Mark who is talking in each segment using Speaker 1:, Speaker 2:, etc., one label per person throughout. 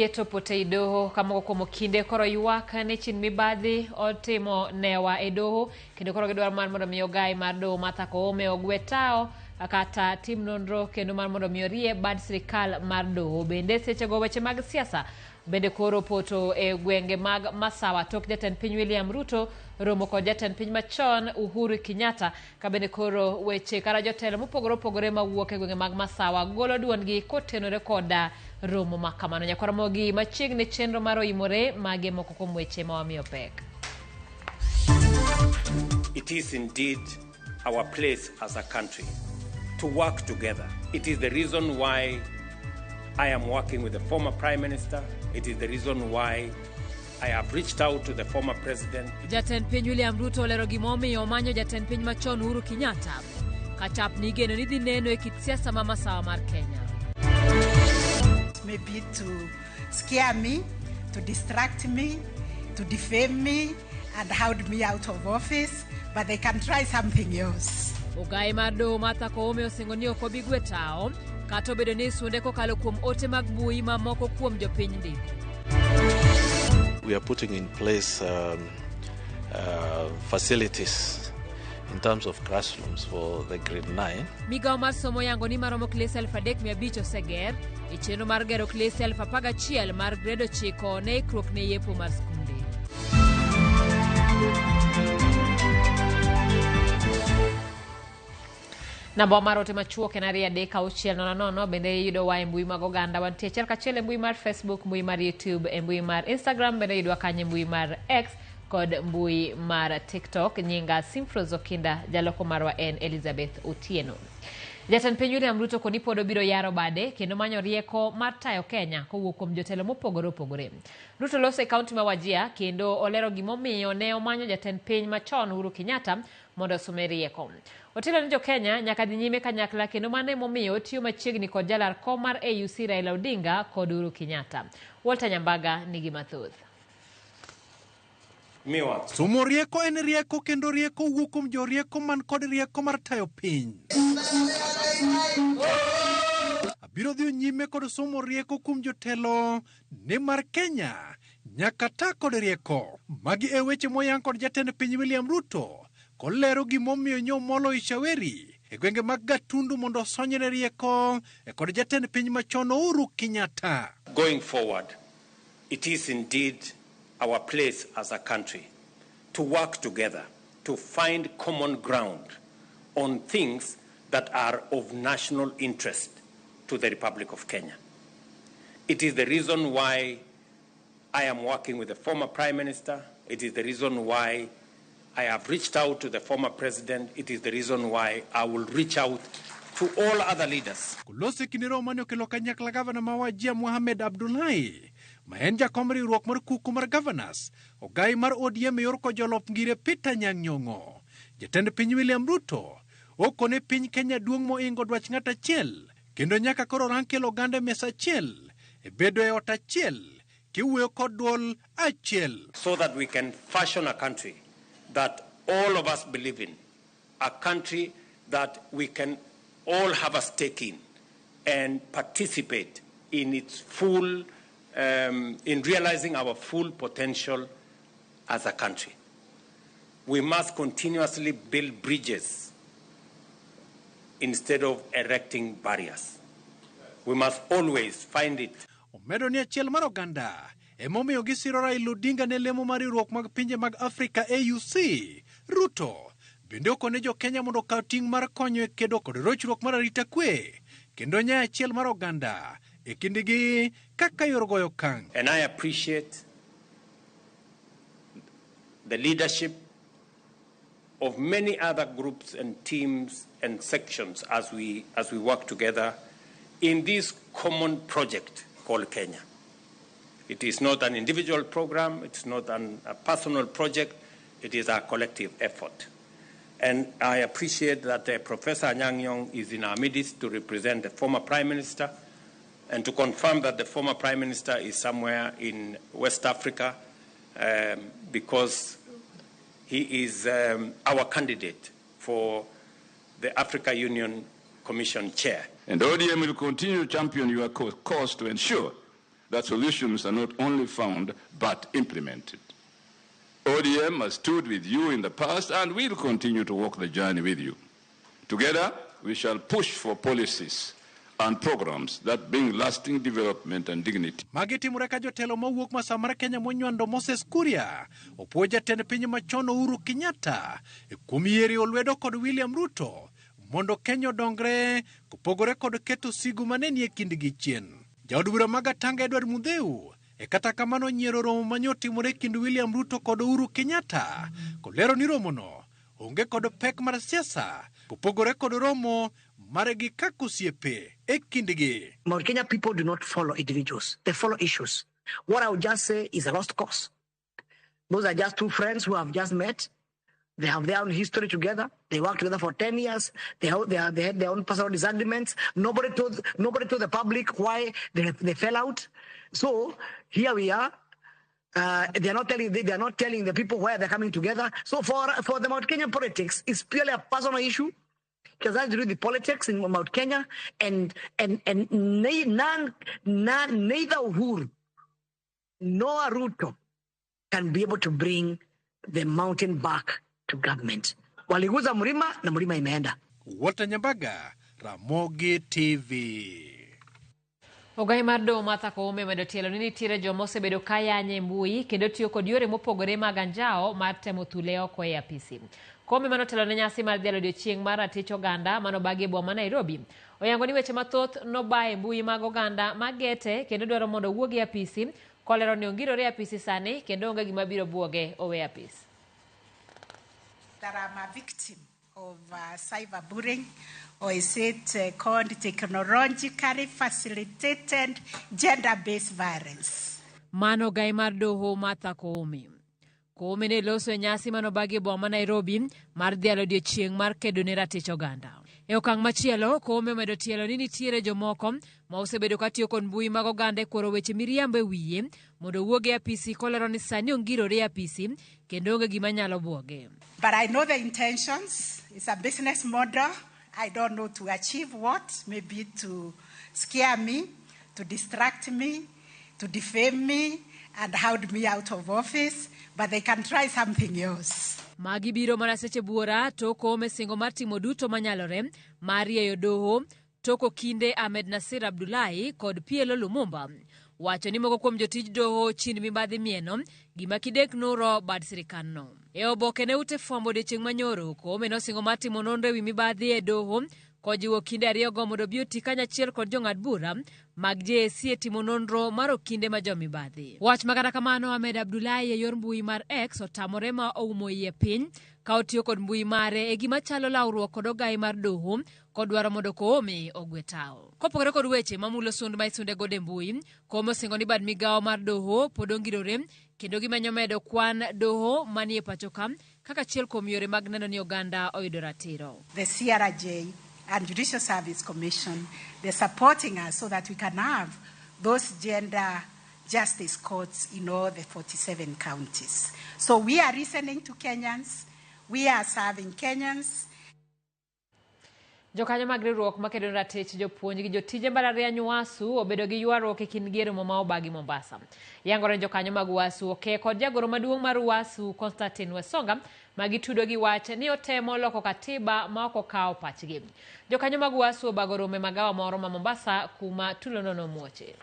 Speaker 1: Wiye to pote i doho ka moko kuom okinde koro ywak ni chin mibadhi otimo newa e doho kendo koro gidwaro mar mondo mi ogai mar doho Martha Koome ogwe tawo kata tim nonro kendo mar mondo mi orie bad sirikal mar doho. Bende sechego weche mag siasa bende koro poto e gwenge mag Masawa tok jatend piny William Ruto romo kod jatend piny machon Uhuru Kenyatta ka bende koro weche kata jotelo mopogore opogore mawuok e gwenge mag Masawa golo duondgi kotenore koda romo ma kamano. Nyakwar Ramogi machiegni chenro mar oimore mage moko kuom weche ma wamiyo pek.
Speaker 2: It is indeed our place as a country to work together. It is the reason why I am working with the former Prime Minister. It is the reason why I have reached out to the former president.
Speaker 1: Jatend piny William Ruto olero gimomiyo omanyo jatend piny machon Uhuru Kenyatta ka chapni igeno ni dhi neno e kit siasa ma masawa mar Kenya.
Speaker 3: Maybe to scare me, to distract me, to defame me, and hound me out of office, but they can try something else.
Speaker 1: Ogai mar doho Martha Koome osingo ni ok obi gwe tawo kata obedo ni isunde kokalo kuom ote mag mbui ma moko kuom jopiny ndiko.
Speaker 4: We are putting in place facilities in terms of classrooms for the grade 9.
Speaker 1: Migawo mar somo yango ni maromo klese 3500 oseger e chenro mar gero klese 11,000 mar grade 9 ne ikruok ne yepo mar skunde. Namba mar ote machuok en 23600, bende iyudowa e mbui mag oganda. Wantie achiel kachiel e mbui mar Facebook, mbui mar YouTube, e mbui mar Instagram, bende iyudwa kanyo e mbui mar X kod mbui mar TikTok. Nyinga Simfros Okinda, jaloko marwa en Elizabeth Otieno. Jatend piny William Ruto koni pod obiro yaro bade kendo manyo rieko mar tayo Kenya kowuok kuom jotelo mopogore opogore. Ruto loso e kaunti ma Wajir kendo olero gimomiyo ne omanyo jatend piny machon Uhuru Kenyatta mondo osome rieko. Otelo ni jo-Kenya nyaka dhi nyime kanyakla kendo mano emomiyo otiyo machiegni kod jalar kom mar AUC Raila Odinga kod Uhuru Kenyatta. Walter Nyambaga nigi mathoth.
Speaker 2: Miwa.
Speaker 5: Somo rieko en rieko kendo rieko wuok kuom jorieko man kod rieko mar tayo piny. Abiro dhi nyime kod somo rieko kuom jotelo nimar Kenya nyaka ta kod rieko. Magi e weche moyang kod jatend piny William Ruto kolero gimomiyo nyomolo Ishaweri e gwenge mag Gatundu mondo osonyne rieko e kod jatend piny machon Uhuru Kenyatta.
Speaker 2: Going forward, it is indeed our place as a country to work together to find common ground on things that are of national interest to the Republic of Kenya. It is the reason why I am working with the former Prime Minister. It is the reason why I have reached out to the former president. It is the reason why I will reach out to all other leaders.
Speaker 5: Kolosi kinde romo mane okelo kanyakla gavana ma Wajir Mohamed Abdullahi ma en jakom riwruok mar kuku mar Governors, ogai mar ODM e yor kojolop ngire Peter Anyang' Nyong'o. Jatend piny William Ruto okone piny Kenya duong' moingo dwach ng'at achiel kendo nyaka koro rang kelo oganda e mesa achiel e bedo e ot achiel kiwuoyo kod duol achiel.
Speaker 2: So that we can fashion a country that all of us believe in, a country that we can all have a stake in and participate in its full, in realizing our full potential as a country. We must continuously build bridges instead of erecting barriers. We must always find it.
Speaker 5: Omedo ni achiel mar oganda emomiyo gisiro Raila Odinga ne lemo mar riwruok mag pinje mag Afrika AUC. Ruto bende okone jo-Kenya mondo okaw ting' mar konyo e kedo kod rochruok mar arita kwe kendo nyayo achiel mar oganda e kindgi kaka yor goyo okang'.
Speaker 2: And I appreciate the leadership of many other groups and teams and sections as we work together in this common project called Kenya. It is not an individual program, it's not a personal project, it is a collective effort. And I appreciate that Professor Anyang' Nyong'o is in our midst to represent the former Prime Minister and to confirm that the former Prime Minister is somewhere in West Africa because he is our candidate for the Africa Union Commission chair.
Speaker 6: And ODM will continue to champion your cause to ensure that solutions are not only found but implemented. ODM has stood with you in the past and will continue to walk the journey with you. Together, we shall push for policies and programs that bring lasting development and dignity.
Speaker 5: Magi timore ka jotelo mawuok masawa mar Kenya monywando Moses Kuria opuo jatend piny machon Uhuru Kenyatta kuom yiero lwedo kod William Ruto mondo Kenya odongre kopogore kod keto sigu mane nie kindgi chien. Jaod bura ma Gatanga Edward Mutheu e kata kamano nyiero romo mane otimore kind William Ruto kod Uhuru Kenyatta kolero ni romono onge kod pek mar siasa kopogore kod romo margi kaka osiepe e kindgi.
Speaker 7: Mount Kenya people do not follow individuals, they follow issues. What I would just say is a lost cause. Those are just two friends who have just met. They have their own history together. They worked together for 10 years. They had their own personal disagreements. Nobody told the public why they fell out. So here we are. They are not telling the people why they're coming together. So for the Mount Kenya politics, it's purely a personal issue. It has to do with the politics in Mount Kenya, and neither Uhuru nor Ruto can be able to bring the mountain back to government. Waliguza mlima na mlima imeenda.
Speaker 5: Walter Nyambaga, Ramogi TV.
Speaker 1: Ogai mar doho Martha Koome omedo tielo ni nitiere joma osebedo ka yanye mbui kendo tiyo kod yore mopogore mag anjawo mar temo thule oko e apisi. Koome manotelo ne nyasi mar dhialo odiochieng' mar ratich oganda manobagi e boma ma Nairobi oyango ni weche mathoth nobaye e mbui mag oganda magete kendo dwaro mondo owuog e apisi kolero ni ongirore e apisi sani kendo onge gima biro buoge owe apis.
Speaker 3: That I'm a victim of cyberbullying, or is it called technologically facilitated gender-based violence?
Speaker 1: Mano gai mar doho Martha Koome. Koome ne loso e nyasi manobagi e boma ma Nairobi mar dhialo odiochieng' mar kedo ne ratich oganda. E okang' machielo, Koome omedo tielo ni nitiere jomoko ma osebedo ka tiyo kod mbui mag oganda e kworo weche miriambo e wiye mondo owuog e apisi kolero ni sani ongirore e apisi kendo onge gima nyalo buoge.
Speaker 3: But I know the intentions. It's a business model. I don't know to achieve what, maybe to scare me, to distract me, to defame me, and hound me out of office, but they can try something else.
Speaker 1: Magi biro mana seche buora to Koome singo mar timo duto manyalore mar rieyo doho toko kinde Ahmed Nasir Abdullahi kod PLO Lumumba wacho ni moko kuom jotij doho chind mibadhi mieno gima kidek nuro bad sirikandno. E oboke ne ute fwambo odiechieng' manyoro, Koome nosingo mar timo nonro ewi mibadhi e doho kojiwo kinde ariyogo mondo obi oti kanyachiel kod jong'ad bura mag JSC e timo nonro mar okinde ma jomibadhi. Wach ma kata kamano, Ahmed Abdullahi e yor mbui mar X otamore ma oumo iye piny ka otiyo kod mbui mare e gima chalo lawruok kod ogai mar doho kodwaro mondo Koome ogwe tao. Kopogore kod weche mamulo sund ma isunde godo e mbui, Koome osingo ni bad migawo mar doho pod ongirore kendo gimenyo medo kwan doho manie pacho ka kaka achiel kuom yore mag neno ni oganda oyudo ratiro.
Speaker 3: The CRJ and Judicial Service Commission, they're supporting us so that we can have those gender justice courts in all the 47 counties. So we are listening to Kenyans, we are serving Kenyans.
Speaker 1: Jokanyo mag riwruok makedo ne ratich jopuonj gi jotije mbalariany UASU obedo gi ywaruok e kindgi e romo ma obagi Mombasa. Yangore jokanyo mag UASU oke kod jagoro maduong' mar UASU Constantine Wesonga ma gitudo gi wach ni otemo loko katiba ma ok okawo pachgi. Jokanyo mag UASU obago romo e magawa moro ma Mombasa kuma tulono nomuoche.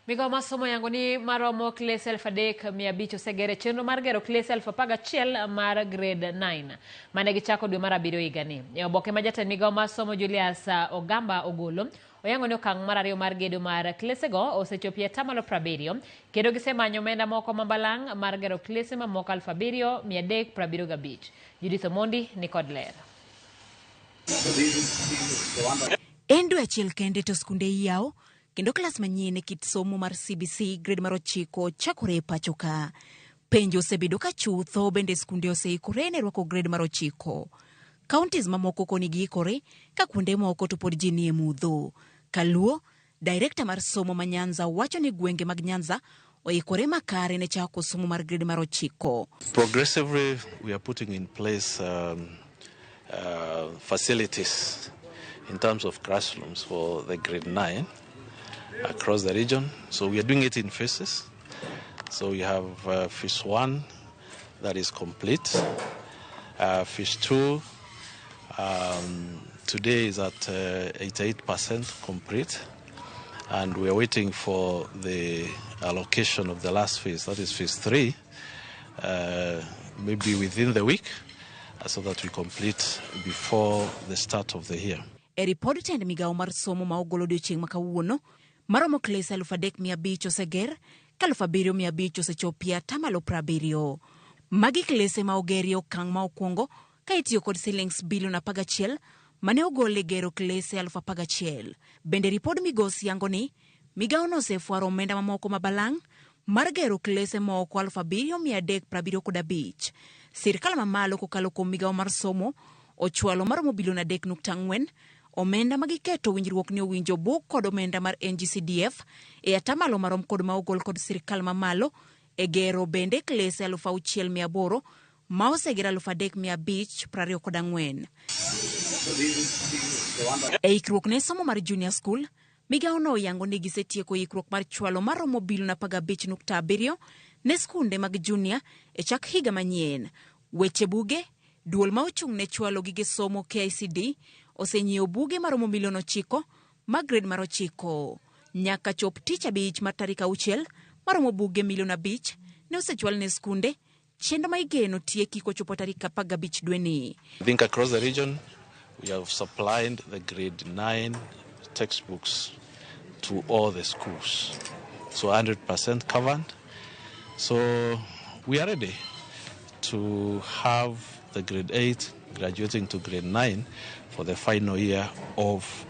Speaker 1: Migawo mar somo yango ni maromo klese 3,500 osegere chenro mar gero klese 11,000 mar grade 9 mane gichako dwe mar 7 higani. E oboke ma jatend migawo mar somo Julius Ogamba ogolo, oyango ni okang' mar ariyo mar gedo mar klesego osechopo e 70% kendo gisemanyo omenda moko mabalang' mar gero klese mamoko 7,375. Judith Omondi ni kod ler.
Speaker 8: En dwe achiel kende to skunde iyawo Kendo klas manyien e kit somo mar CBC grade mar 9 chakore e pacho ka. Penjo osebedo ka chutho bende skunde oseikore ne rwako grade mar 9. Counties mamoko koni giikore ka kuonde moko to pod ji nie mudho. Kaluo, Director mar somo ma Nyanza wacho ni gwenge mag Nyanza oikore makare ne chako somo mar grade mar 9.
Speaker 4: Progressively, we are putting in place facilities in terms of classrooms for the grade 9 across the region. So we are doing it in phases. So we have phase 1 that is complete. Phase 2 today is at 88% complete. And we are waiting for the allocation of the last phase, that is phase 3, maybe within the week, so that we complete before the start of the year.
Speaker 8: E ripod tend migawo mar somo ma ogol odiochieng' ma kawuono, maromo klese 3,500 oseger, ka 7,500 osechopie 70%. Magi klese ma ogerie okang' ma okwongo ka itiyo kod silings bilion 11 mane ogol e gero klese 11,000. Bende ripod migosi yango ni migawono osefwaro omenda mamoko ma balang' mar gero klese moko 7,375. Sirkal mamalo kokalo kuom migawo mar somo ochwalo maromo bilion 3.4 omenda ma giketo winjruok ni owinjo buk kod omenda mar NGCDF e atamalo marom kod ma ogol kod sirkal mamalo e gero bende klese 6,800 ma oseger 3,524. E ikruok ne somo mar junior school, migawono oyango ni gisetieko ikruok mar chwalo maromo bilion 15.7 ne skunde mag junior e chak higa manyien. Weche buge, duol ma ochung' ne chwalo gige somo KICD osenyiewo buge maromo milion 9 mag grade mar 9. Nyaka chop tich abich mar tarik 6 maromo buge milion 5 ne osechwal ne skunde, chenro ma igeno tieki kochopo tarik 15 dweni.
Speaker 4: I think across the region we have supplied the grade 9 textbooks to all the schools. So 100% covered. So we are ready to have the grade 8 graduating to grade 9 for the final year of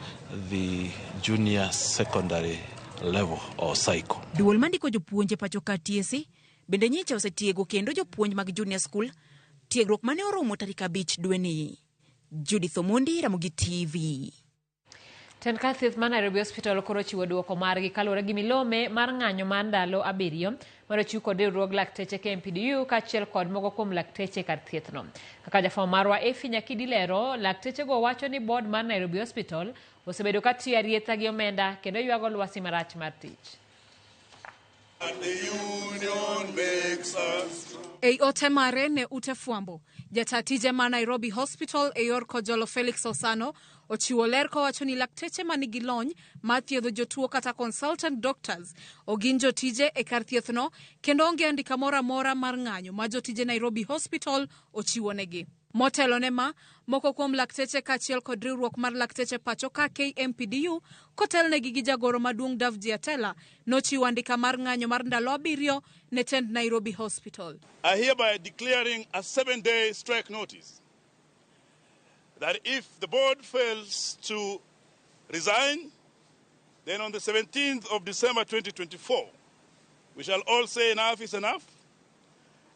Speaker 4: the junior secondary level or cycle.
Speaker 8: Duol mandiko jopuonje pacho ka TSC bende nyicha osetiego kendo jopuonj mag junior school tiegruok mane oromo tarik 5 dweni. Judith Omondi, Ramogi TV.
Speaker 1: Tend kar thieth mar Nairobi Hospital koro ochiwo duoko margi kaluwore gi milome mar ng'anyo mar ndalo 7 mar ochiw kod riwruog lakteche KMPDU kaachiel kod moko kuom lakteche kar thiethno. Kaka jafwambo marwa Efi Nyakidi lero, laktechego wacho ni board mar Nairobi Hospital osebedo ka tiyo arietha gi omenda kendo ywago lwasi marach mar tich.
Speaker 9: Ei ote mare ne ute fwambo, jata tije ma Nairobi Hospital e yor Kojolo Felix Osano ochiwo ler kowacho ni lakteche manigi lony mar thiedho jotuo kata consultant doctors ogin jotije e kar thiethno kendo onge andika moro amora mar ng'anyo ma jotije Nairobi Hospital ochiwonegi. Motelo ne ma, moko kuom lakteche kaachiel kod riwruok mar lakteche pacho ka KMPDU kotelnegi gi jagoro maduong' Davji Atela nochiwo andika mar ng'anyo mar ndalo 7 ne tend Nairobi Hospital.
Speaker 6: I hereby declaring a 7-day strike notice that if the board fails to resign, then on the 17th of December 2024, we shall all say enough is enough,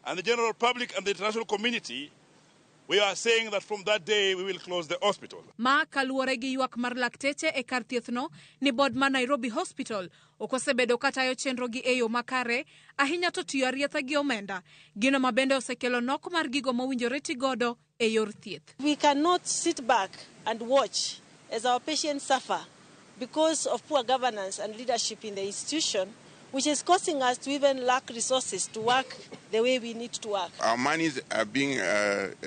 Speaker 6: and the general public and the international community, we are saying that from that day we will close the hospital.
Speaker 9: Ma kaluwore gi ywak mar lakteche e kar thiethno ni board mar Nairobi Hospital ok osebedo katayo chenro gi e yo makare ahinya to tiyo arietha gi omenda, gino ma bende osekelo nok mar gigo mowinjore tigodo e yor thieth.
Speaker 10: We cannot sit back and watch as our patients suffer because of poor governance and leadership in the institution, which is causing us to even lack resources to work the way we need to work.
Speaker 11: Our monies are being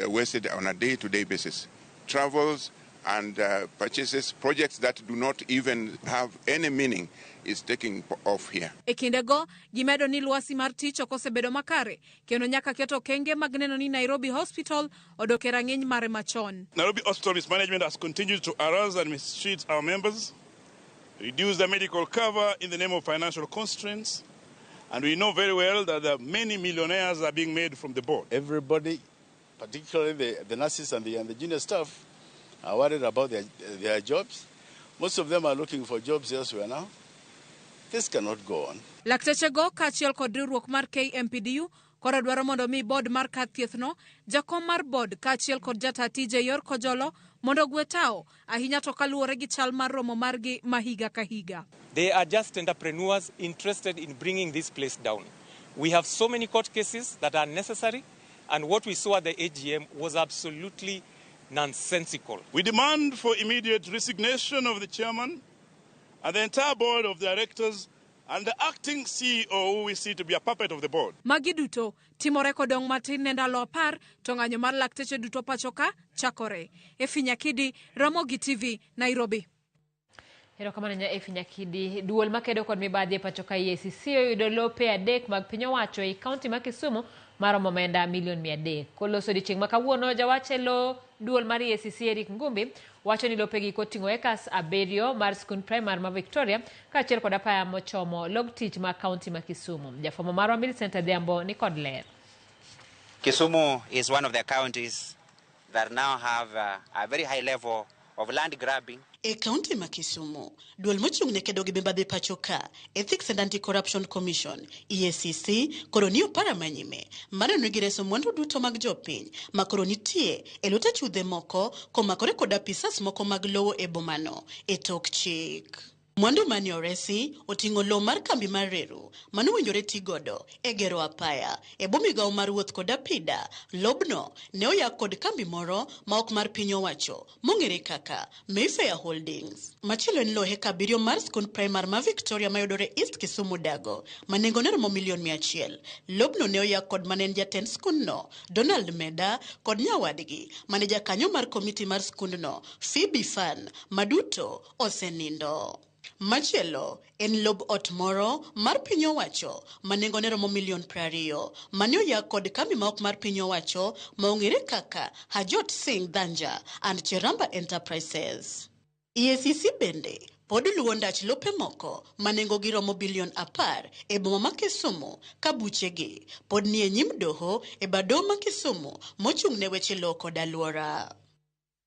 Speaker 11: wasted on a day-to-day basis. Travels and purchases, projects that do not even have any meaning is taking off here.
Speaker 9: E kindego, gimedo ni lwasi mar tich ok osebedo makare, kendo nyaka keto okenge mag neno ni Nairobi Hospital odok e rang'iny mare machon.
Speaker 6: Nairobi Hospital mismanagement has continued to harass and mistreat our members, reduce the medical cover in the name of financial constraints, and we know very well that there are many millionaires are being made from the board.
Speaker 12: Everybody, particularly the nurses and the junior staff, are worried about their jobs. Most of them are looking for jobs elsewhere now. This cannot go on.
Speaker 9: Lakteche go kaachiel kod riwruok mar KMPDU koro dwaro mondo mi board mar kar thiethno, jakom mar board kaachiel kod jata tije yor Kojolo mondo ogwe tao ahinya to kaluwore gi chal mar romo margi ma higa ka higa.
Speaker 13: They are just entrepreneurs interested in bringing this place down. We have so many court cases that are necessary, and what we saw at the AGM was absolutely nonsensical.
Speaker 6: We demand for immediate resignation of the chairman and the entire board of directors and the acting CEO, who we see to be a puppet of the board.
Speaker 9: Magi duto timore kodong' matin ne ndalo 10 to ng'anyo mar lakteche duto pacho ka chakore. Efi Nyakidi, Ramogi TV, Nairobi.
Speaker 1: Erokamano nya Efi Nyakidi. Duol makedo kod mibadhi e pacho ka EACC oyudo lope 3 mag piny owacho ei kaunti ma Kisumu maromo omenda milion 300. Koloso odiochieng' ma kawuono, jawach e lo duol mar EACC Eric Ngumbi wacho ni lopegi koting'o ekas 7 mar skund primar ma Victoria kaachiel kod apaya mochomo log tich ma kaunti ma Kisumu. Jafwambo marwa Millicent Adhiambo ni kod ler.
Speaker 14: Kisumu is one of the counties that now have a very high level of land grabbing.
Speaker 15: E kaunti ma Kisumu, duol mochung' ne kedo gi mibadhi pacho ka, Ethics and Anti-Corruption Commission, EACC, koro ni opara manyime mar neno ni gireso mwandu duto mag jopiny ma koro nitie e lwet achudhe moko komakore kod apisas moko mag lowo e bomano e tok chik. Mwandu mane oresi oting'o lowo mar kambi mar reru manowinjore ti godo e gero apaya e bwo migawo mar wuoth kod apida. Lobno ne oyak kod kambi moro ma ok mar piny owacho mong'ere kaka Mayfair Holdings. Machielo en lowo heka 7 mar skund primar ma Victoria mayudore East Kisumu Dago ma nengone romo milion 100. Lobno ne oyak kod mane en jatend skundno Donald Meda kod nyawadgi mane jakanyo mar komiti mar skundno Phoebe Fan maduto osenindo. Machielo en lob ot moro mar piny owacho ma nengone romo milion 20 mane oyak kod kambi ma ok mar piny owacho ma ong'ere kaka Hajot Singh Danja and Cheramba Enterprises. EACC bende pod luwo ndach lope moko ma nengogi romo bilion 10 e boma ma Kisumu ka buchegi pod nie nyim doho e bad doho ma Kisumu mochung' ne weche lowo kod alwora.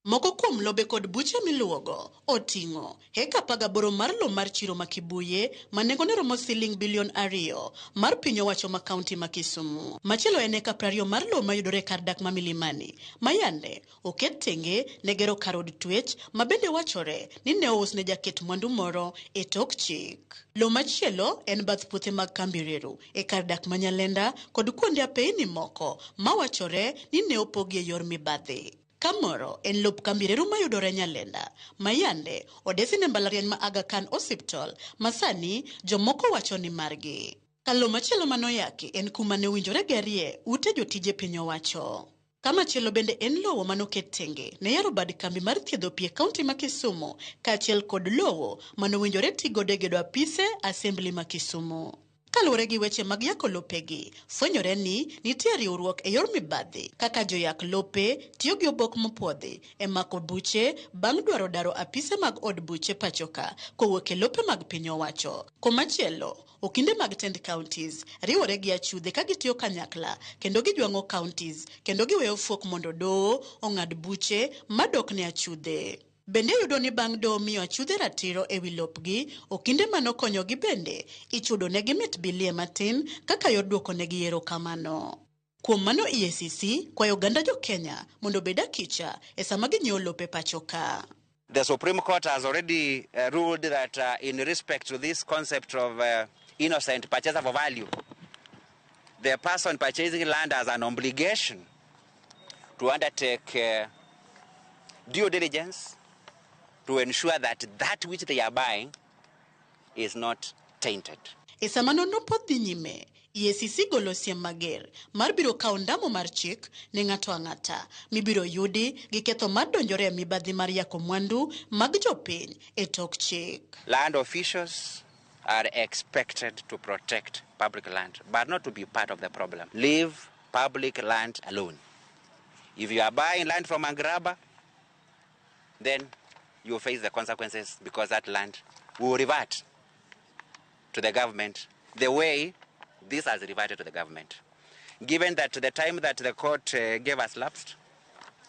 Speaker 15: Moko kuom lobe kod buche miluwogo oting'o heka 18 mar lowo mar chiro ma Kibuye ma nengone romo siling bilion 2 mar piny owacho ma kaunti ma Kisumu. Machielo en eka 20 mar lowo mayudore e kar dak ma Milimani ma yande oket tenge ne gero kar od twech ma bende wachore ni ne ous ne jaket mwandu moro e tok chik. Lowo machielo en bath puothe mag kambi reru e kar dak ma Nyalenda kod kuonde apeyni moko ma wachore ni ne opogi e yor mibadhi. Kamoro en lop kambi reru mayudore Nyalenda ma yande odesi ne mbalariany ma Aga Khan Hospital ma sani jomoko wacho ni margi. Ka lowo machielo manoyaki en kuma ne owinjore gerie ute jotije piny owacho. Kamachielo bende en lowo manoket tenge ne yaro bad kambi mar thiedho pi e kaunti ma Kisumu kaachiel kod lowo manowinjore ti godo e gedo apise assembly ma Kisumu. Kaluwore gi weche mag yako lopegi, fwenyore ni nitie riwruok e yor mibadhi kaka joyak lope tiyo gi obok mopuodhi e mako buche bang' dwaro daro apise mag od buche pachoka kowuok e lope mag piny owacho. Komachielo, okinde mag tend counties riwore gi achudhe ka gitiyo kanyakla kendo gijwang'o counties kendo giweyo fuok mondo doho ong'ad buche madok ne achudhe. Bende yudo ni bang' doho miyo achudhe ratiro ewi lopgi, okinde manokonyogi bende ichudo negi mit bilie matin kaka yor duoko negi erokamano. Kuom mano EACC kwayo oganda jo Kenya mondo obed akicha e sama ginyiewo lope pacho ka.
Speaker 14: The Supreme Court has already ruled that in respect to this concept of innocent purchaser for value, the person purchasing land has an obligation to undertake due diligence to ensure that that which they are buying is not tainted.
Speaker 15: E sama nonro pod dhi nyime, EACC golo siem mager mar biro kawo ndamo mar chik ne ng'ato ang'ata mibiro yudi gi ketho mar donjore e mibadhi mar yako mwandu mag jopiny e tok chik.
Speaker 14: Land officials are expected to protect public land, but not to be part of the problem. Leave public land alone. If you are buying land from a grabber, then you face the consequences because that land will revert to the government the way this has reverted to the government. Given that the time that the court gave us lapsed,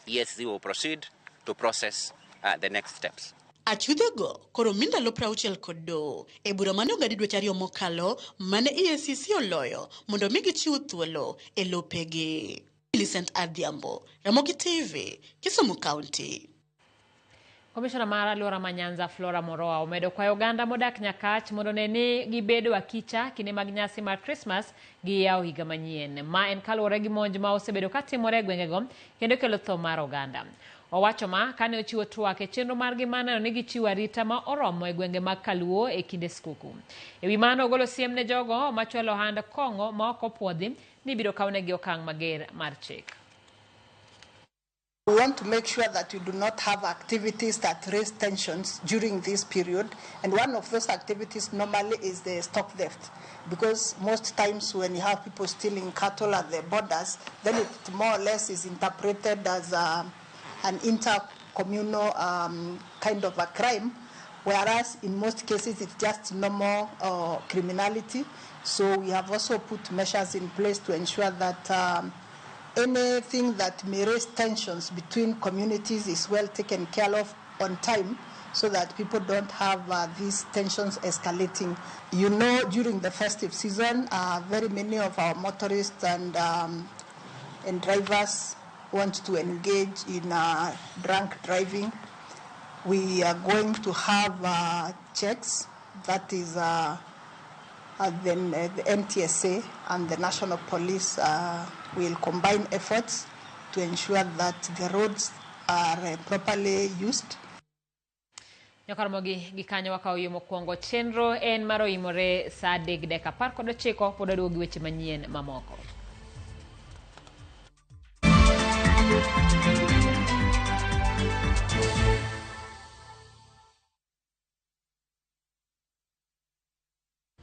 Speaker 14: EACC will proceed to process the next steps.
Speaker 15: Achudhego koro mi ndalo 60 kod doho e bura mane ong'adi dweche 2 mokalo mane EACC oloyo mondo mi gichiw thuolo e lopegi. Millicent Adhiambo, Ramogi TV, Kisumu County.
Speaker 1: Komishona mar alwora ma Nyanza Flora Moroa omedo kwayo oganda modak Nyakach mondo ne ni gibedo akicha kinde mag nyasi mar Krismas gi yawo higa manyien. Ma en kaluwore gi monj ma osebedo katimore e gwengego kendo kelo tho mar oganda. Owacho ma kane ochiwo twak e chenro margi mar neno ni gichiwo arita ma oromo e gwenge mag Kaluo e kinde skuku. E wi mano ogolo siem ne jogo machwalo ohand kong'o ma ok opuodhi ni ibiro kawnegi okang' mager mar chik.
Speaker 3: We want to make sure that we do not have activities that raise tensions during this period. And one of those activities normally is the stock theft, because most times when you have people stealing cattle at the borders, then it more or less is interpreted as an intercommunal kind of a crime, whereas in most cases it's just normal criminality. So we have also put measures in place to ensure that anything that may raise tensions between communities is well taken care of on time, so that people don't have these tensions escalating. You know, during the festive season, very many of our motorists and drivers want to engage in drunk driving. We are going to have checks, that is then the NTSA and the National Police will combine efforts to ensure that the roads are properly used.
Speaker 1: Nyakaramogi gi kanyo wakawo yo mokwongo. Chenro en mar oimore saa 3:19 pod waduogo gi weche manyien mamoko.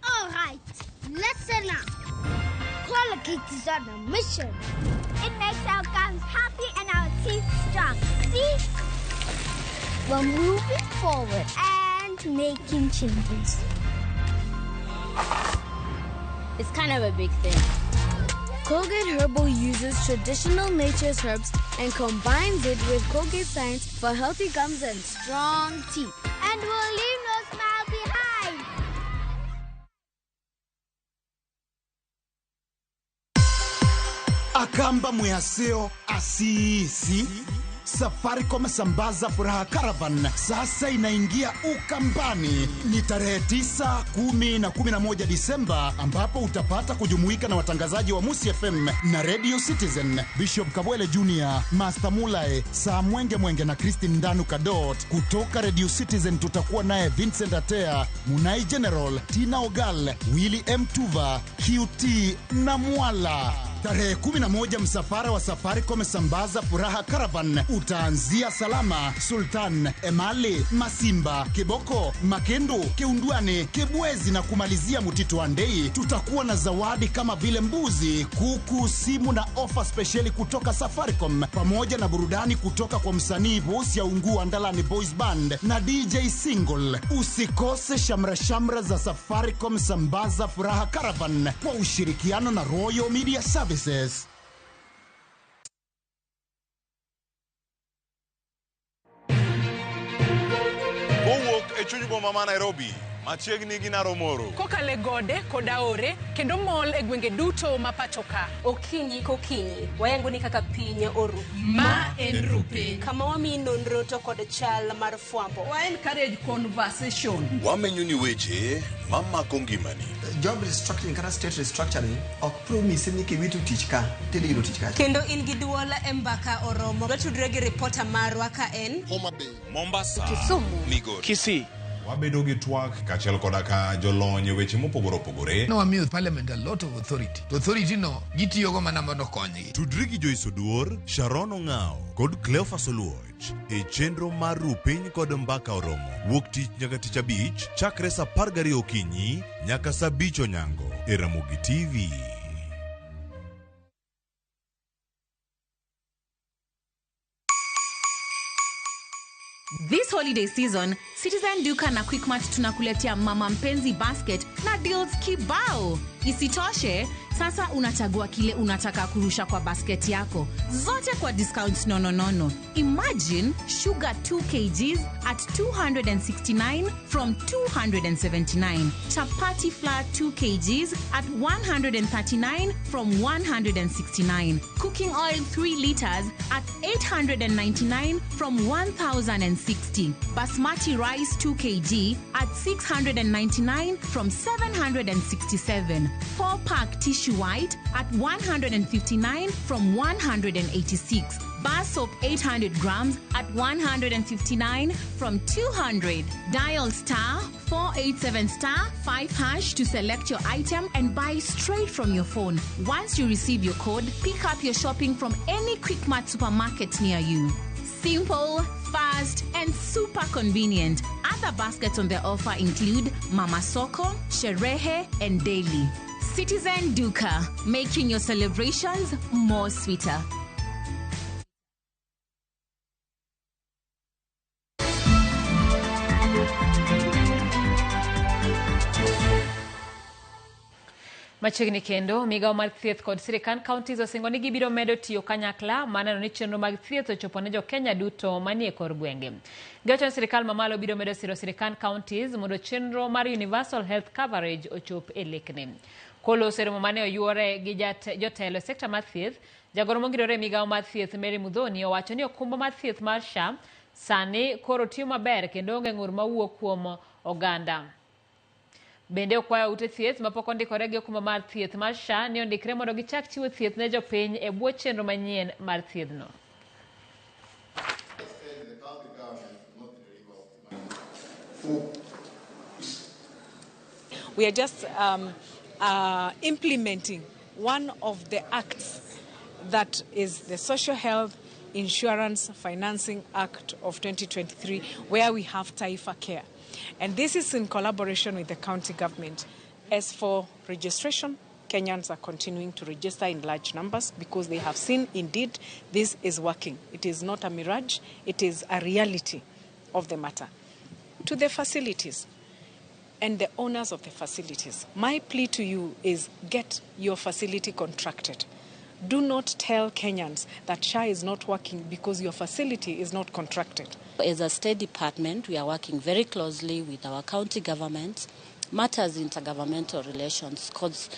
Speaker 16: All right, listen up. Colgate is on a mission. It makes our gums happy and our teeth strong. See? We're moving forward and making changes.
Speaker 17: It's kind of a big thing.
Speaker 16: Colgate Herbal uses traditional nature's herbs and combines it with Colgate science for healthy gums and strong teeth. And we'll leave no smile behind.
Speaker 18: Akamba mwehaseo asiisi. Safaricom Sambaza Furaha Caravan sasa inaingia Ukambani. Ni tarehe 9, 10 na 11 Disemba, ambapo utapata kujumuika na watangazaji wa Musi FM na Radio Citizen, Bishop Kabwele Jr, Master Mulai, Saa Mwenge Mwenge na Christine Ndanu Kadot. Kutoka Radio Citizen tutakuwa naye Vincent Atea, Munai General, Tina Ogal, Willy M. Tuva, QT na Mwala. Tarehe 11 msafara wa Safaricom Sambaza Furaha Caravan utaanzia Salama, Sultan, Emali, Masimba, Kiboko, Makendu, Keundwane, Kebwezi na kumalizia Mutito Andei. Tutakuwa na zawadi kama vile mbuzi, kuku, simu na ofa spesheli kutoka Safaricom, pamoja na burudani kutoka kwa msanii Bosi ya Ungu Andalani Boys Band na DJ Single. Usikose shamra shamra za Safaricom Sambaza Furaha Caravan kwa ushirikiano na Royal Media Services.
Speaker 19: Kowuok e chuny boma ma Nairobi, machiegni gi Naromoro.
Speaker 9: Kokale gode kod aore kendo mol e gwenge duto ma pacho ka.
Speaker 20: Okinyi kokinyi, wayango ni kaka piny oru.
Speaker 9: Ma en Rupiny.
Speaker 20: Kama wamiyi nonro to kod chal mar fwambo.
Speaker 21: Wa encourage conversation.
Speaker 19: Wamenyo ni weche mamako ngimani.
Speaker 22: Job restructuring kata state restructuring ok promise ni kiwito tich ka tidhi yudo tich kacha.
Speaker 20: Kendo in gi duol e mbaka oromo. Watudre gi ripota marwa ka en
Speaker 23: Homa Bay,
Speaker 19: Mombasa,
Speaker 20: Kisumu,
Speaker 19: Migori,
Speaker 23: Kisii.
Speaker 19: Wabedo gi twak kaachiel koda ka jolony e weche mopogore opogore.
Speaker 24: No wamiyo parliament a lot of authority. To authority no gitiyogo mana mondo konygi.
Speaker 19: Tudri gi Joyce Oduor, Sharon Ong'ao kod Cleophas Oluoch e chenro mar Rupiny kod Mbaka Oromo. Wuok tich nyaka tich abich chakre saa 12 okinyi nyaka saa 5 onyango e Ramogi TV.
Speaker 25: This holiday season, Citizen Duka na Quickmart tunakuletea Mama Mpenzi Basket na deals kibao. Isitoshe, Sasa unachagua kile unataka kurusha kwa basket yako. Zote kwa discounts nononono. Imagine sugar 2 kgs at 269 from 279. Chapati flour 2 kgs at 139 from 169. Cooking oil 3 liters at 899 from 1060. Basmati rice 2 kg at 699 from 767. 4-pack tissue white at 159 from 186. Bar soap 800 grams at 159 from 200. Dial star 487 star 5 hash to select your item and buy straight from your phone. Once you receive your code, pick up your shopping from any Quickmart supermarket near you. Simple, fast, and super convenient. Other baskets on the offer include Mama Soko, Sherehe, and Daily. Citizen Duka, making your celebrations more sweeter.
Speaker 1: Machiegni kendo, migawo mar thieth kod sirkand counties osingo ni gibiro medo tiyo kanyakla mar neno ni chenro mag thieth ochopo ne jokenya duto manie kor gwenge. Giwacho ni sirkal mamalo biro medo siro sirkand counties mondo chenro mar universal health coverage ochop e lekne. Koloso e romo mane oyuore gi jotelo e sekta mar thieth, jagoro mongirore e migawo mar thieth Mary Muthoni owacho ni okumba mar thieth mar SHA sani koro tiyo maber kendo onge ng'ur mawuok kuom oganda. Bende okwayo ute thieth mapok ondikore gi okumba mar thieth mar SHA ni ondikre mondo gichak chiwo thieth ne jopiny e bwo chenro manyien mar thiethno.
Speaker 2: We are just implementing one of the acts that is the Social Health Insurance Financing Act of 2023, where we have Taifa Care. And this is in collaboration with the county government. As for registration, Kenyans are continuing to register in large numbers because they have seen indeed this is working. It is not a mirage, it is a reality of the matter. To the facilities and the owners of the facilities, my plea to you is get your facility contracted. Do not tell Kenyans that SHA is not working because your facility is not contracted.
Speaker 4: As a state department, we are working very closely with our county governments, matters intergovernmental relations, because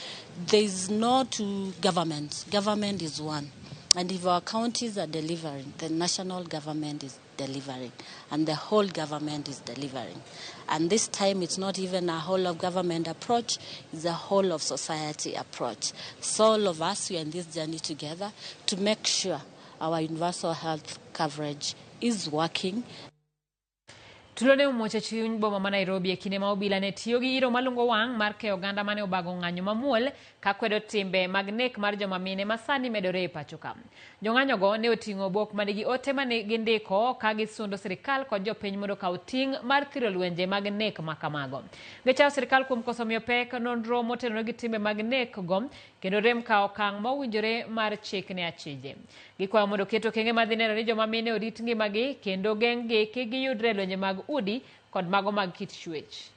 Speaker 4: there is no two governments. Government is one. And if our counties are delivering, the national government is delivering, and the whole government is delivering. And this time it's not even a whole of government approach, it's a whole of society approach. So all of us, we are in this journey together to make sure our universal health coverage is working.
Speaker 1: Tulo ne omuoch e chuny boma ma Nairobi e kinde ma obila ne tiyo gi iro malungo wang' mar keyo oganda mane obago ng'anyo mamuol ka kwedo timbe mag nek mar joma mine ma sani medore e pacho ka. Jong'anyogo ne oting'o obok manigi ote mane gindiko ka gisundo sirikal kod jopiny mondo okaw ting' mar thiro lwenje mag nek ma kamago. Gichayo sirikal kuom koso miyo pek nonro motenore gi timbe mag nek go kendo rem kawo okang' mowinjore mar chik ne achije. Gikwayo mondo oket okenge madhi neno ni joma mine orit ngimagi kendo geng'gi kik giyudre e lwenje mag udi kod mago mag kit chwech.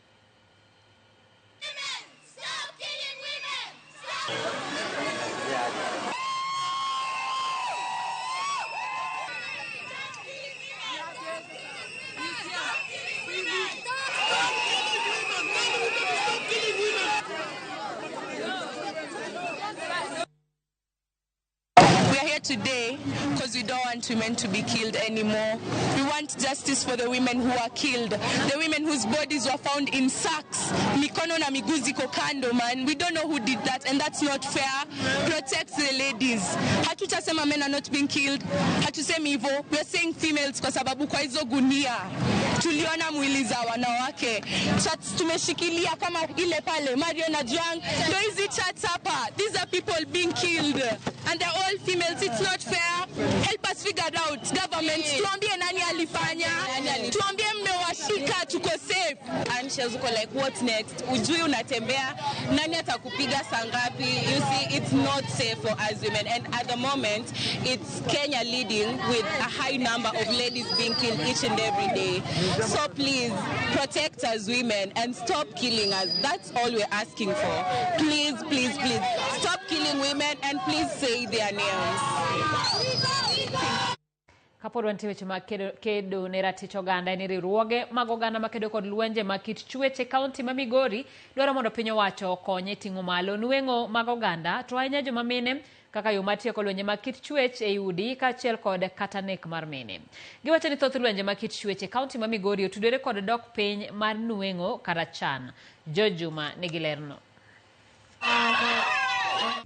Speaker 5: We are here today because we don't want women to be killed anymore. We want justice for the women who are killed, the women whose bodies were found in sacks. Mikono na miguu ziko kando, man. We don't know who did that, and that's not fair. Protect the ladies. Hatutasema men are not being killed. Hatusemi hivyo. We are saying females kwa sababu kwa hizo gunia tuliona mwili za wanawake. Chats tumeshikilia kama ile pale Marion Ajwang. Ndio hizi chats hapa. These are people being killed and they're all females. It's not fair. Help us figured out. Government, tuambie nani alifanya, tuambie mmewashika, tuko safe.
Speaker 7: Anxious, uko like what next? Ujui unatembea, nani atakupiga saa ngapi? You see, it's not safe for us women, and at the moment it's Kenya leading with a high number of ladies being killed each and every day. So please protect us women and stop killing us. That's all we're asking for. Please, please, please stop killing women and please say their names.
Speaker 1: Kapod wantie weche mag kedo ne ratich oganda en riwruoge mag oganda makedo kod lwenje mag kit chwech e kaunti ma Migori dwaro mondo piny owacho okonye ting'o malo nweng'o mag oganda to ahinya joma mine kaka yo mar tieko lwenje mag kit chwech ei udi kaachiel kod kata nek mar mine. Giwacho ni thoth lwenje mag kit chwech e kaunti ma Migori otudore kod dok piny mar nweng'o kata chan. George Juma nigi lerno.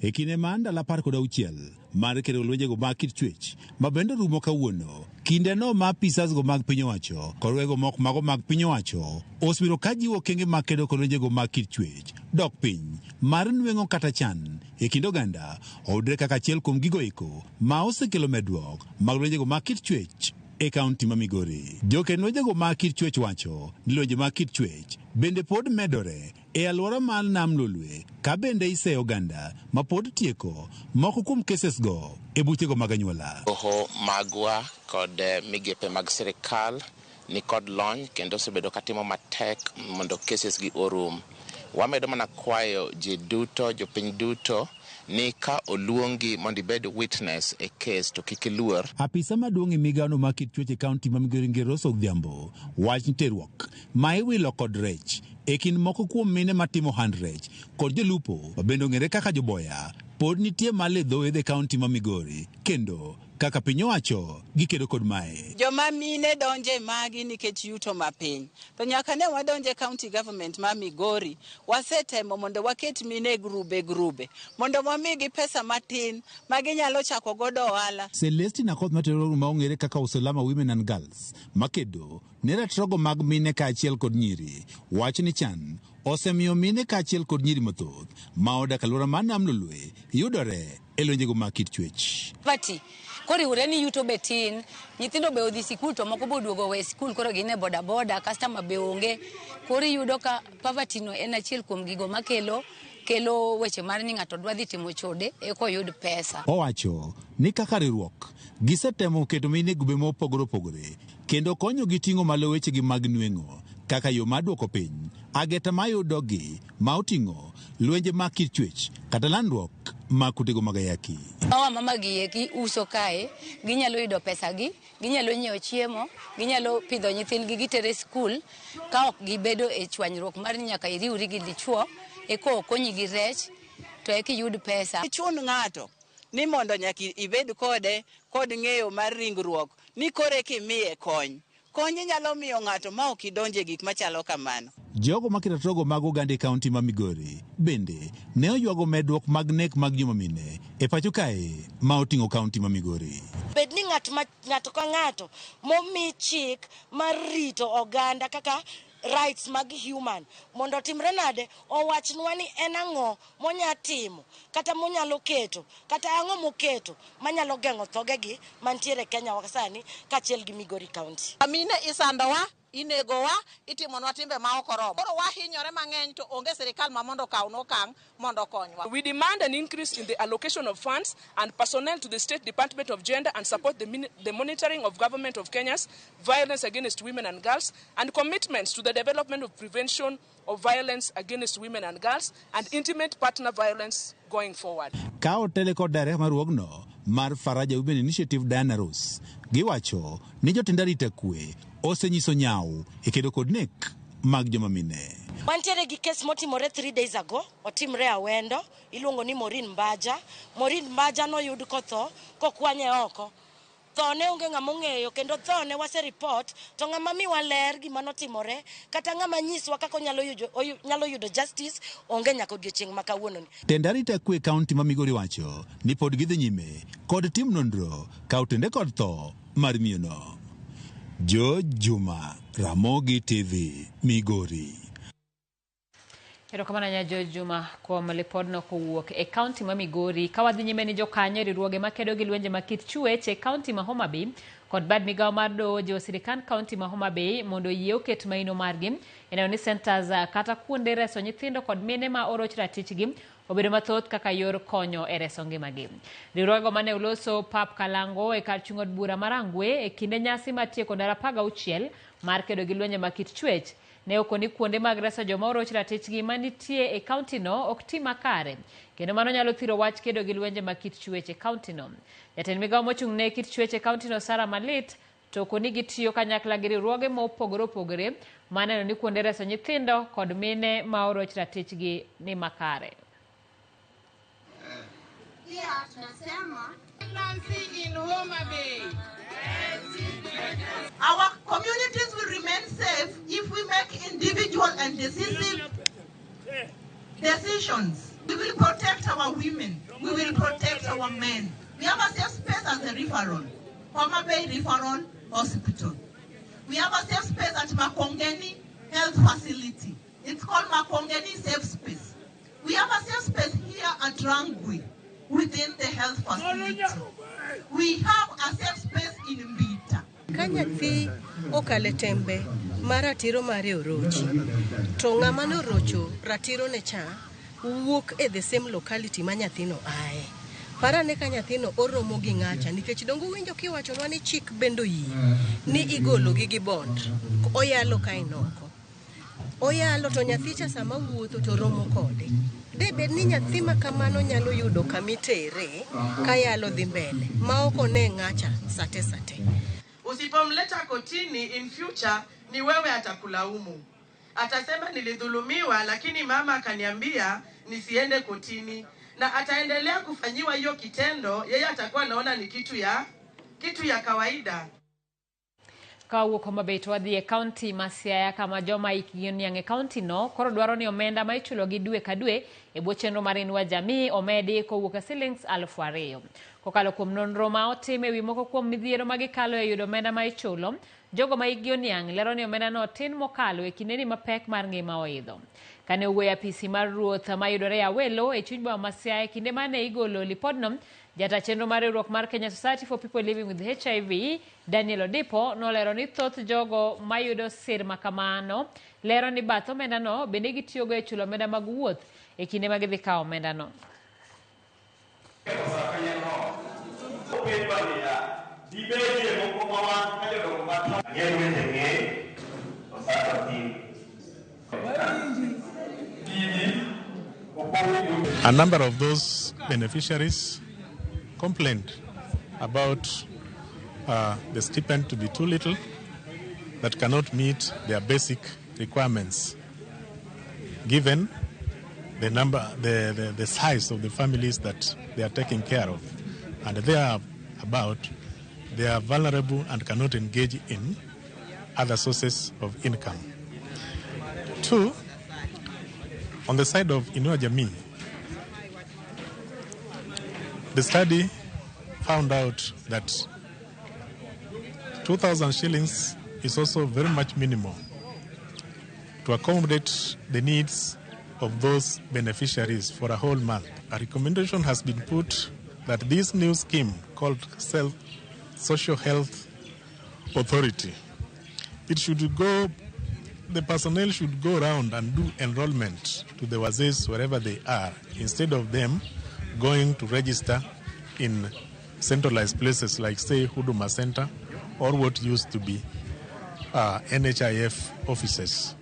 Speaker 8: E kinde mar ndalo 16 mar kedo lwenjego mag kit chwech ma bende rumo kawuono, kindeno ma apisas go mag piny owacho kod wego moko mago mag piny owacho osebedo ka jiwo okenge mag kedo kod lwenjego mag kit chwech, dok piny mar nweng'o kata chan e kind oganda oyudre kaka achiel kuom gigo eko ma osekelo medruok mag lwenjego mag kit chwech e kaunti ma Migori. Joked lwenjego mag kit chwech wacho ni lwenje mag kit chwech bende pod medore e alwora mar Nam Lolwe ka bende iseyo oganda ma pod tieko moko kuom cases go e buchego mag anyuola.
Speaker 10: Doho magwa kod migepe mag sirikal ni kod lony kendo osebedo katimo matek mondo cases gi orum. Wamedo mana kwayo ji duto, jopiny duto, ni ka oluongi mondo ibed witness e case to kik iluor.
Speaker 8: Apisa maduong' e migawono mar kit chwech e kaunti ma Migori Ngero Rose Odhiambo wach ni terruok ma iwilo kod rech e kind moko kuom mine matimo ohand rech kod jolupo ma bende ong'ere kaka joboya pod nitie malo e dho wedhe e kaunti ma Migori kendo kaka piny owacho gikedo kod mae.
Speaker 11: Joma mine donje magi nikech yuto mapiny. To nyaka ne wadonje county government ma Migori, wasetemo mondo waket mine e grube grube, mondo wamigi pesa matin ma ginyalo chako godo ohala.
Speaker 8: Celestina Akoth matero ma ong'ere kaka Usalama Women and Girls makedo ne ratirogo mag mine kaachiel kod nyiri wacho ni chan osemiyo mine kaachiel kod nyiri mathoth ma odak alwora mar Nam Lolwe yudore e lwenjego mag kit chwech.
Speaker 23: Poverty koriwre ni yuto be tin, nyithindo be odhi sikul to moko be oduogo we sikul, koro gin e boda boda, customer be onge. Koro iyudo ka poverty no en achiel kuom gigo makelo kelo weche mar ni ng'ato dwa dhi timo chode eka oyud pesa.
Speaker 8: Owacho ni kaka riwruok gisetemo keto mine e grube mopogore opogore kendo konyogi ting'o malo wechegi mag nweng'o kaka yo mar duoko piny ageta mayudogi ma oting'o lwenje mag kit chwech kata landruok mag kutego mag ayaki.
Speaker 23: Mawa mama gi eki uso kae, ginyalo yudo pesa gi, ginyalo nyiewo chiemo, ginyalo pidho nyithindgi gitere skul ka ok gibedo e chwanyruok mar ni nyaka iriwri gi dichuo eka okonyi gi rech to eka iyud pesa.
Speaker 11: Chun ng'ato ni mondo nyaka ibed kode kod ng'eyo mar ringruok ni koro eka imiye kony. Kony inyalo miyo ng'ato ma ok idonje gik machalo kamano.
Speaker 8: Jogo maketo ratirogo mag oganda e kaunti ma Migori bende ne oywago medruok mag nek mag joma mine e pacho kae ma oting'o kaunti ma Migori.
Speaker 26: Bed ni ng'ato ka ng'ato momi chik mar rito oganda kaka rights mag human mondo otimre nade, owachnwa ni en ang'o monya timo kata monyalo keto kata ang'o moketo manyalo geng'o thogegi mantiere Kenya wa sani kaachiel gi Migori County.
Speaker 27: Mine isandowa, inegowa, itimonwa timbe ma ok oromo. Koro wahinyore mang'eny to onge sirikal ma mondo okawnwa okang' mondo okonywa.
Speaker 28: We demand an increase in the allocation of funds and personnel to the State Department of Gender and support the monitoring of government of Kenya's violence against women and girls and commitments to the development of prevention of violence against women and girls and intimate partner violence going forward.
Speaker 8: Ka otele kod director mar riwruogno mar Faraja Women Initiative Diana Rose giwacho ni jotend arita kwe osenyiso nyawo e kedo kod nek mag joma mine.
Speaker 26: Wantiere gi kes motimore 3 days ago, otimre Awendo, iluongo ni Maureen Mbaja. Maureen Mbaja noyud kotho kokwanye oko. Thone onge ng'ama ong'eyo kendo thone wase report to ng'ama miwa ler gima notimore kata ng'ama nyiswa kaka onyalo yudo, nyalo yudo justice onge nyaka odiochieng' ma kawuononi.
Speaker 8: Tend arita kwe e kaunti ma Migori wacho ni pod gidhi nyime kod tim nonro ka otende kod tho mar miyono. George Juma, Ramogi TV, Migori.
Speaker 1: Erokamano ahinya George Juma kuom lipodno kowuok e kaunti ma Migori. Ka wadhi nyime ni jokanyo e riwruoge makedo gi lwenje ma kit chuech e kaunti ma Homa Bay kod bad migawo mar doho jiwo sirikand kaunti ma Homa Bay mondo oyie oket maino margi e neno ni centers kata kuonde reso nyithindo kod mine ma oroch ratichgi obedo mathoth kaka yor konyo e reso ngimagi. Riwruogego mane oloso pap Kalango e kar chung' od bura ma Rangwe e kinde nyasi mar tieko ndalo 16 mar kedo gi lwenje ma kit chuech ne okoni kuonde mag reso joma oroch ratichgi manitie e kauntino ok ti makare kendo mano nyalo thiro wach kedo gi lwenje ma kit chuech e kauntino. Jatend migawo mochung' ne kit chuech e kauntino Sarah Malit to okoni gitiyo kanyakla gi riwruoge mopogore opogore mar neno ni kuonde reso nyithindo kod mine ma oroch ratichgi ni makare.
Speaker 3: Pia tunasema Pregnancy in Homa Bay.
Speaker 27: Our communities will remain safe if we make individual and decisive decisions. We will protect our women. We will protect our men. We have a safe space as a referral, Homa Bay Referral Hospital. We have a safe space at Makongeni Health Facility. It's called Makongeni Safe Space. We have a safe space here at Rangwe within the health facility. We have a safe space in Mbita.
Speaker 6: Ka nyathi okale tembe ma ratiro mare orochi, to ng'ama norocho ratiro ne cha wuok e the same locality ma nyathino ae. Parane ka nyathino oromo gi ng'acha nikech dongo winjo kiwachonwa ni chik bende oyie ni igologi gi bond oyalo ka en oko. Oyalo to nyathi cha sama wuotho to romo kode. De bed ni nyathi ma kamano nyalo yudo kamitere ka yalo dhi mbele ma ok one ng'acha sate sate.
Speaker 3: Usipomleta kotini in future ni wewe atakulaumu. Atasema nilidhulumiwa, lakini mama akaniambia nisiende kotini, na ataendelea kufanyiwa hiyo kitendo, yeye atakuwa anaona ni kitu ya kawaida.
Speaker 1: Ka owuok Homa Bay to wadhi e kaunti ma Siaya kama joma hikgi oniang' e kaunti no koro dwaro ni omenda ma ichulogi dwe ka dwe e bwo chenro mar Inua Jamii omedi kowuok e silings 2,000. Kokalo kuom nonro ma otim ewi moko kuom midhiero ma gikalo e yudo omenda ma ichulo, jogo ma hikgi oniang' lero ni omenda no tin mokalo e kindeni ma pek mar ngima oidho. Kane owuoyo e apisi mar ruoth mayudore e Awelo e chuny boma ma Siaya e kinde mane igolo lipodno, jata chenro mar riwruok mar Kenya Society for People Living with HIV, Daniel Odipo, nolero ni thoth jogo mayudo sir ma kamano lero ni bath omendano bende gitiyogo e chulo omenda mag wuoth e kinde ma gidhi kawo omendano.
Speaker 12: A number of those beneficiaries complained about the stipend to be too little, that cannot meet their basic requirements, given the number, the size of the families that they are taking care of, and they are vulnerable and cannot engage in other sources of income. Two, on the side of Inua Jamii, the study found out that 2,000 shillings is also very much minimal to accommodate the needs of those beneficiaries for a whole month. A recommendation has been put that this new scheme called Social Health Authority, it should go, the personnel should go around and do enrollment to the wazes wherever they are, instead of them going to register in centralized places like, say, Huduma Center or what used to be NHIF offices.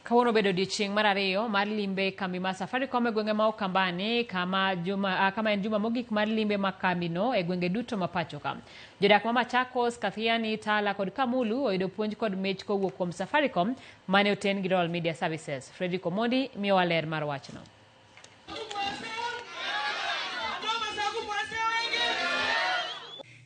Speaker 1: Kawuono obedo odiechieng' mar ariyo mar limbe kambi mar Safaricom e gwenge ma Ukambani, kama en juma mogik mar limbe ma kambino e gwenge duto ma pacho ka. Jodak ma Machakos, Kathiani, Tala kod Kamulu oyudo puonj kod mich kowuok kuom Safaricom mane oten gi Royal Media Services. Fredrick Omondi miyowa ler mar wachno.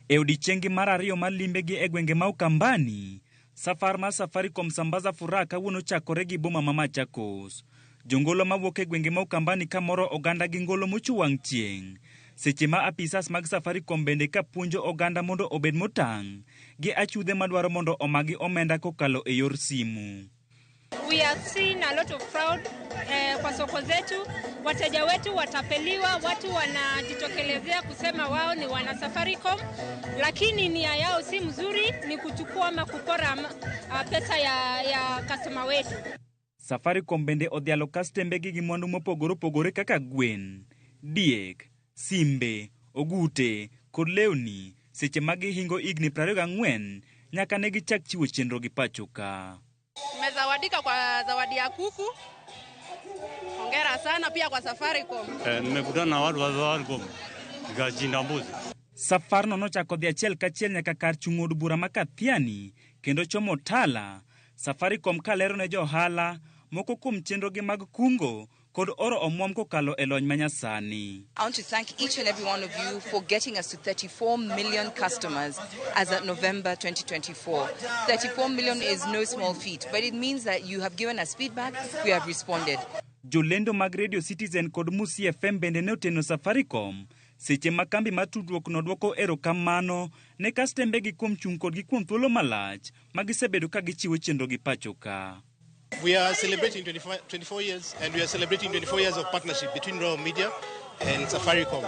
Speaker 13: E odiechieng' mar ariyo mar limbegi e gwenge ma Ukambani, safar mar Safaricom Sambaza Furaha kawuono chakore gi boma ma Machakos. Jongolo mawuok e gwenge ma Ukambani kamoro oganda gi ngolo mochwo wang' chieng'. Seche ma apisas mag Safaricom bende ka puonjo oganda mondo obed motang' gi achudhe madwaro mondo omagi omenda kokalo e yor simu.
Speaker 9: We have seen a lot of fraud kwa soko zetu. Wateja wetu watapeliwa, watu wanajitokelezea kusema wao ni wana Safaricom, lakini nia yao si mzuri, ni kuchukua ama kupora pesa ya customer wetu.
Speaker 13: Safaricom bende odhialo kastembegi gi mwandu mopogore opogore kaka gwen, diek, simbe, ogute kod lewni seche ma gihingo higni 24 nyaka ne gichak chiwo chenro gi pacho ka.
Speaker 14: Nimezawadika kwa zawadi ya kuku. Hongera sana pia kwa Safaricom.
Speaker 15: Nimekutana na watu wa Safaricom nikachinja mbuzi.
Speaker 13: Safarno nochako dhi achiel kachiel nyaka kar chung' od bura ma Kathiani kendo chomo Tala. Safaricom kalero ne johala moko kuom chenrogi mag kungo kod oro omwom kokalo e lony manyasani.
Speaker 16: I want to thank each and every one of you for getting us to 34 million customers as at November 2024. 34 million is no small feat, but it means that you have given us feedback, we have responded.
Speaker 13: Jolendo mag Radio Citizen kod Musi FM bende ne oteno Safaricom seche ma kambi mar tudruok no dwoko erokamano ne kastembegi kuom chung' kodgi kuom thuolo malach ma gisebedo ka gichiwo chenro gi pacho ka.
Speaker 17: We are celebrating 24 years, and we are celebrating 24 years of partnership between Royal Media and Safaricom.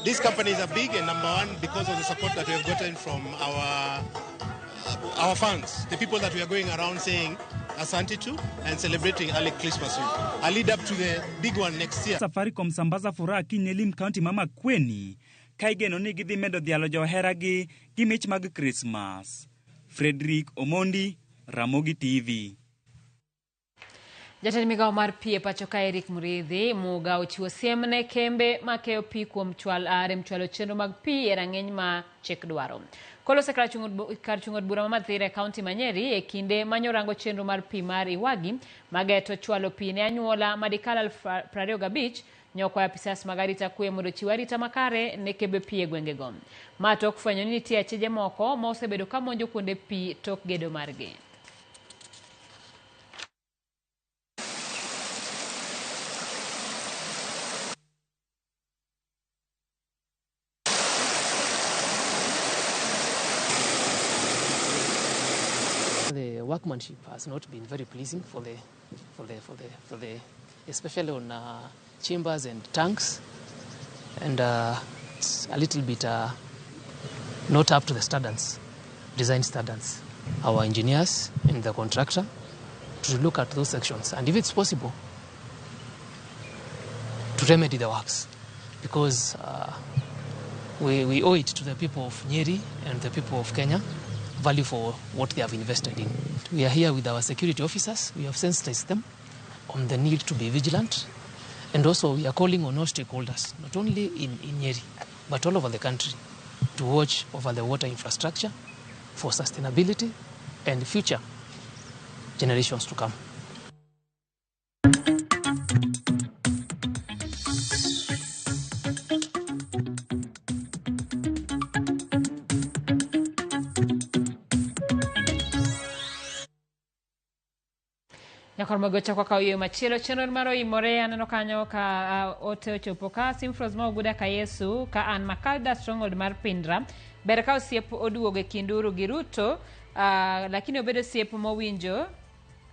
Speaker 17: These companies are big and number one because of the support that we have gotten from our fans, the people that we are going around saying asante to and celebrating early Christmas with. I lead up to the big one next year.
Speaker 13: Safaricom sambaza furaha kiny e lim kaunti ma Makueni ka igeno ni gidhi medo dhialo joheragi gi mich mag Christmas. Frederick Omondi, Ramogi TV.
Speaker 1: Jatend migao mar pi e pacho ka Eric Muridhi Muga ochiwo siem ne kembe makeyo pi kuom rem chwalo chenro mag pi e rang'iny ma chik dwaro. Kolose kar chung' od bura ma Mathira e kaunti ma Nyeri e kinde manyorango chenro mar pi mar Iwagi mageto chwalo pi ne anyuola madikal 25 nyokwayo apisas mag arita kwe mondo ochiw arita makare ne kembe pi e gwengego. Ma tok fwenyo ni nitie achije moko ma osebedo ka monjo kuonde pi tok gedo margi.
Speaker 18: The workmanship has not been very pleasing for the especially on chambers and tanks, and it's a little bit not up to the standards, design standards. Our engineers and the contractor to look at those sections, and if it's possible, to remedy the works, because we owe it to the people of Nyeri and the people of Kenya, value for what they have invested in. We are here with our security officers. We have sensitized them on the need to be vigilant, and also we are calling on all stakeholders, not only in Nyeri, but all over the country, to watch over the water infrastructure for sustainability and future generations to come.
Speaker 1: Nyakor magocha kwa kawiyo machielo chenro mar oimore aneno kanyo ka ote ochopo ka Simfros ma Oguda ka Yesu ka an Makalda Stronghold mar Pindra ber ka osiep oduogo e kind Uhuru gi Ruto lakini obedo osiep mowinjo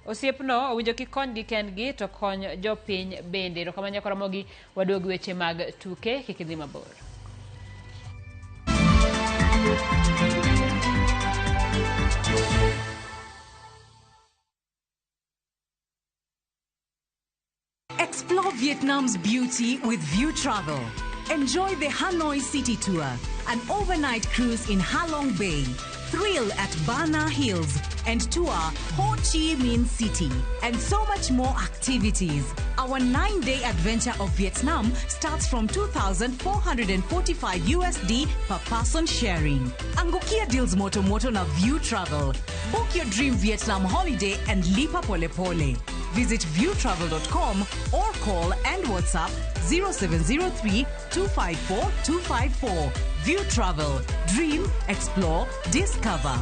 Speaker 1: osiepno owinjo kik konygi kendgi to kony jopiny bende. Erokamano nyakor Ramogi, waduog weche mag tuke kik idhi mabor.
Speaker 21: Explore Vietnam's beauty with View Travel. Enjoy the Hanoi City Tour, an overnight cruise in Halong Bay, thrill at Ba Na Hills, and tour Ho Chi Minh City, and so much more activities. Our 9-day adventure of Vietnam starts from $2,445 USD per person sharing. Angukia deals moto moto na View Travel. Book your dream Vietnam holiday and lipa pole pole. Visit viewtravel.com or call and WhatsApp 0703 254 254. View Travel. Dream, explore, discover.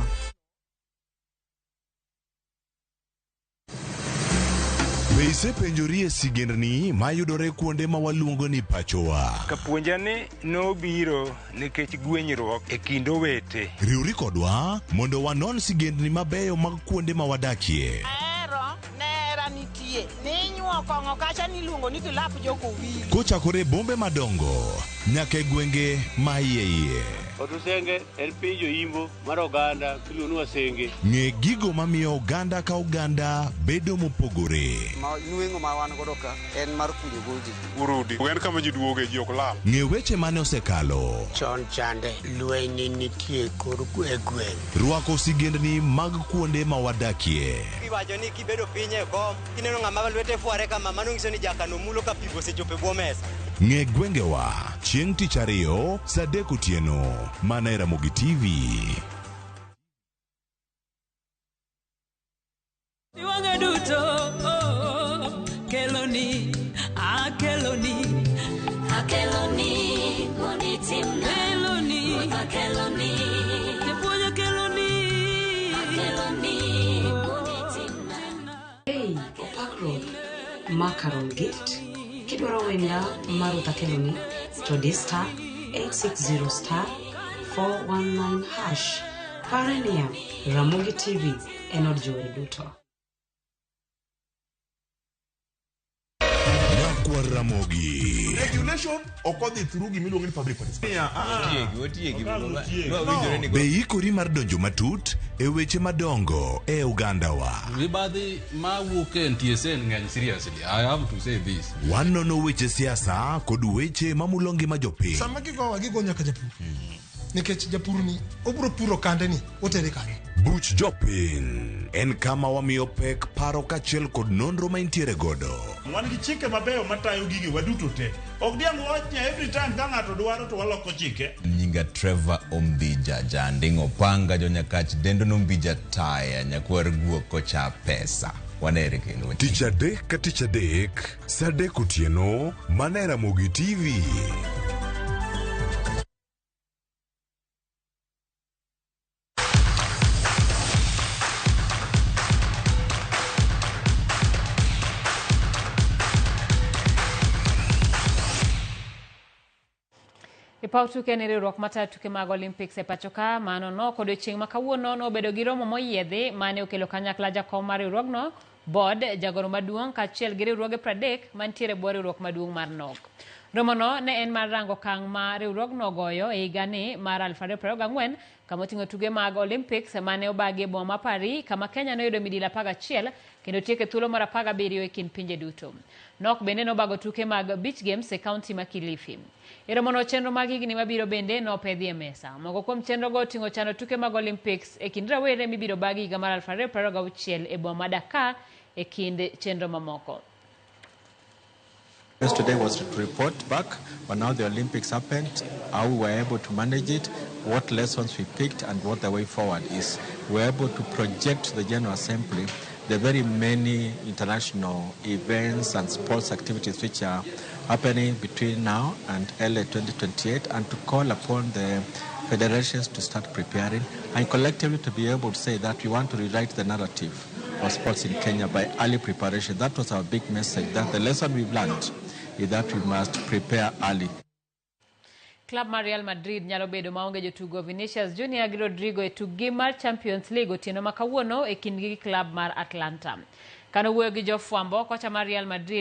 Speaker 2: Be isepenjori e sigendni mayudore kuonde ma waluongo ni pachowa?
Speaker 4: Kapuonja ni nobiro nikech gwenyruok e kind owete.
Speaker 2: Riwri kodwa mondo wanon sigendni mabeyo mag kuonde ma wadakie.
Speaker 5: Ahero nera nitie ninyuo kong'o kacha niluongo ni kilap jokowili.
Speaker 2: Kochakore e bombe madongo nyaka e gwenge ma iye iye.
Speaker 19: Otusenge en piny joimbo mar oganda miluongo ni Wasenge.
Speaker 2: Ng'e gigo mamiyo oganda ka oganda bedo mopogore.
Speaker 20: Ma nweng'o ma wan godo ka en mar kunyo goldi.
Speaker 22: Urudi. En kama ji duoge ji ok lal.
Speaker 2: Ng'e weche mane osekalo.
Speaker 24: Chon chande lweny nitie kor e gweng'.
Speaker 2: Rwako sigendni mag kuonde ma wadakie.
Speaker 25: Iwacho ni kibedo piny e kom kineno ng'ama lwete fware kama mano nyiso ni jakano mulo ka pigo osechopo e bwo mesa.
Speaker 2: Ng'e gwengewa chieng' tich ariyo saa 3 otieno mana e Ramogi TV.
Speaker 29: Iwang'e duto oh, keloni akeloni
Speaker 30: Akeloni mondo itimna
Speaker 29: keloni
Speaker 30: Ruoth akeloni
Speaker 29: japuonj akeloni
Speaker 30: Akeloni mondo itimna
Speaker 31: Hey, Opak Road, Macaron Gift. Kidwaro wenda mar Ruoth Akeloni to di star 860 star 419 hash. Pare niya, Ramogi TV en od jower duto.
Speaker 2: Nyakwar Ramogi.
Speaker 32: Regulation ok odhi through gimiluongo ni public participation.
Speaker 33: Otiegi,
Speaker 32: No.
Speaker 2: Be ikori mar donjo matut e weche madongo e ogandawa?
Speaker 34: Mibadhi mawuok e NTSA ng'eny seriously. I have to say this.
Speaker 2: Wanono weche siasa kod weche mamulo ngima jopiny.
Speaker 35: Sama gigowa gigo nyaka japur. Nikech japur ni obiro puro kande ni otere kanye.
Speaker 2: Buch jopiny en kama wamiyo pek paro kaachiel kod nonro ma intiere godo.
Speaker 32: Wan gi chike mabeyo matayo gige waduto te. Ok diang' wach ni every time ka ng'ato dwaro to waloko chike.
Speaker 33: Nyinga Trevor Ombija Janding' Opanga Jonyakach dendo nombija taya nyakwar guok kocha pesa. Wanere kendo.
Speaker 2: Tich adek ka tich adek, saa 3 otieno, mana e Ramogi TV.
Speaker 1: E paw tuke ne riwruok matayo tuke mag Olympics e pacho ka mano nok odiochieng' ma kawuono nobedo gi romo moyiedhi mane okelo kanyakla jakom mar riwruogno, board, jagoro maduong' kaachiel gi riwruoge 30 mantiere e bwo riwruok maduong' mar NOC. Romono ne en mar rango okang' ma riwruogno ogoyo e higani mar 2024 kama oting'o tuke mag Olympics mane obagi e boma ma Paris kama Kenya noyudo midila 11 kendo tieko e thuolo mar 17 e kind pinje duto. NOC bende nobago tuke mag Beach Games e kaunti ma Kilifi. E romono chenro mag higni mabiro bende nopedhi e mesa. Moko kuom chenrogo oting'o chano tuke mag Olympics e kind rawere mibiro bagi higa mar 2026 e boma ma Dakar e kind chenro mamoko.
Speaker 36: Today was to report back on how the Olympics happened, how we were able to manage it, what lessons we picked, and what the way forward is. We were able to project to the General Assembly the very many international events and sports activities which are happening between now and early 2028, and to call upon the federations to start preparing and collectively to be able to say that we want to rewrite the narrative of sports in Kenya by early preparation. That was our big message, that the lesson we've learned is that we must prepare early.
Speaker 1: Club mar Real Madrid nyalo bedo maonge jotugo Vinicius Junior gi Rodrigo e tukgi mar Champions League otieno ma kawuono e kindgi gi club mar Atlanta. Kano wuoyo gi jofwambo, kocha mar Real Madrid